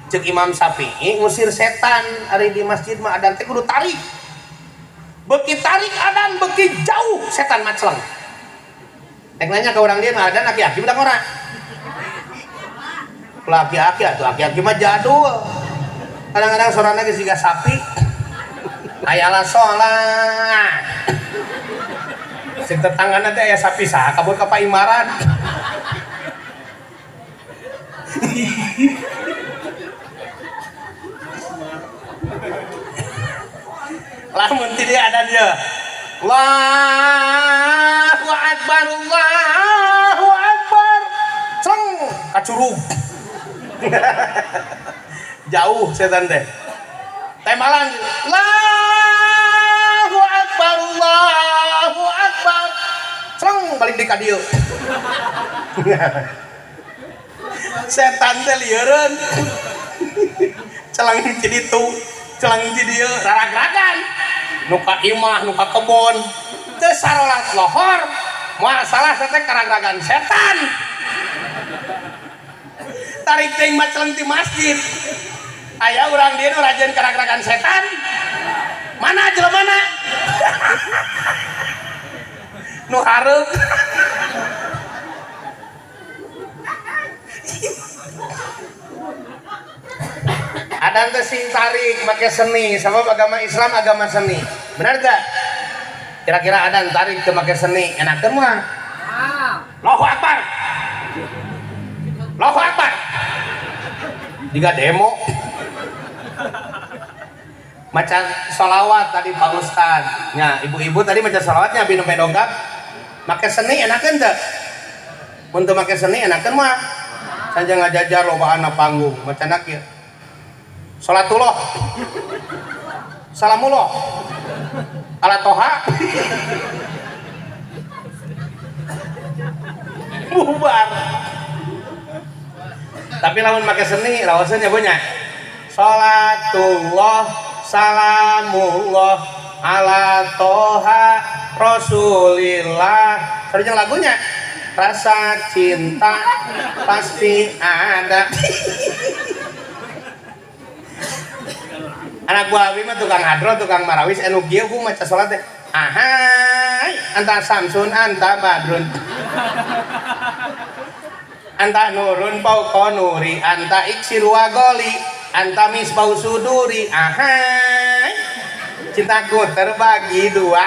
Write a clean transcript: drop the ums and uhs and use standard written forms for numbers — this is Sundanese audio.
Cek Imam Syafi'i ngusir setan ari di masjid mah adan teh kudu tarik. Beki tarik adan beki jauh setan macleng. Nek nanya ke orang dia mah adan aki-aki budak ora? Aki-aki atuh aki-aki mah jadul. Kadang-kadang sorana geus siga sapi. Ayalah sholat. Cek tetanggana teh aya sapi saha kabur ka Pak Imaran. Lamun ti dia adan ye. Allahu akbar, Allahu akbar. Ceng kacurug. Jauh setan teh. Temalan Allahu akbar, Allahu akbar. Ceng balik di ka dieu. Setan teh lieureun. Celang ti ditu, celang ti dieu, raragragan. Nu ka imah, nu ka kebon. Teu sarolat lohor, moal salah teh karagragan setan. Tarik teuing mah celeng ti masjid. Aya urang dieu nu rajin karagragan setan. Mana jelemana? Nu hareup. Adan teh sing tarik make seni, sabab agama Islam agama seni. Benar gak? Kira-kira adan tarik teu make seni, enakeun mah. Allahu Akbar. Allahu Akbar. Jika demo. Maca sholawat tadi Pak Ustad. Nya, ibu-ibu tadi maca sholawatnya abi nembe dongkap. Make seni enakeun teu? Mun teu make seni enakeun mah. Sanjang ngajajar lobaan na panggung, macana kieu. Salatullah. Salamullah. Ala toha. Bubar. Tapi lamun make seni raoseun nya nya. Salatullah salamullah ala toha rasulillah. Sareng lagunya rasa cinta pasti ada. Anak gua abi mah tukang hadro, tukang marawis, anu kieu gua maca salat teh. Ahai, anta Samsun, anta Badrun. Anta nurun fauqa nuri, anta iksir wa goli, anta misbau suduri. Ahai, cintaku terbagi dua.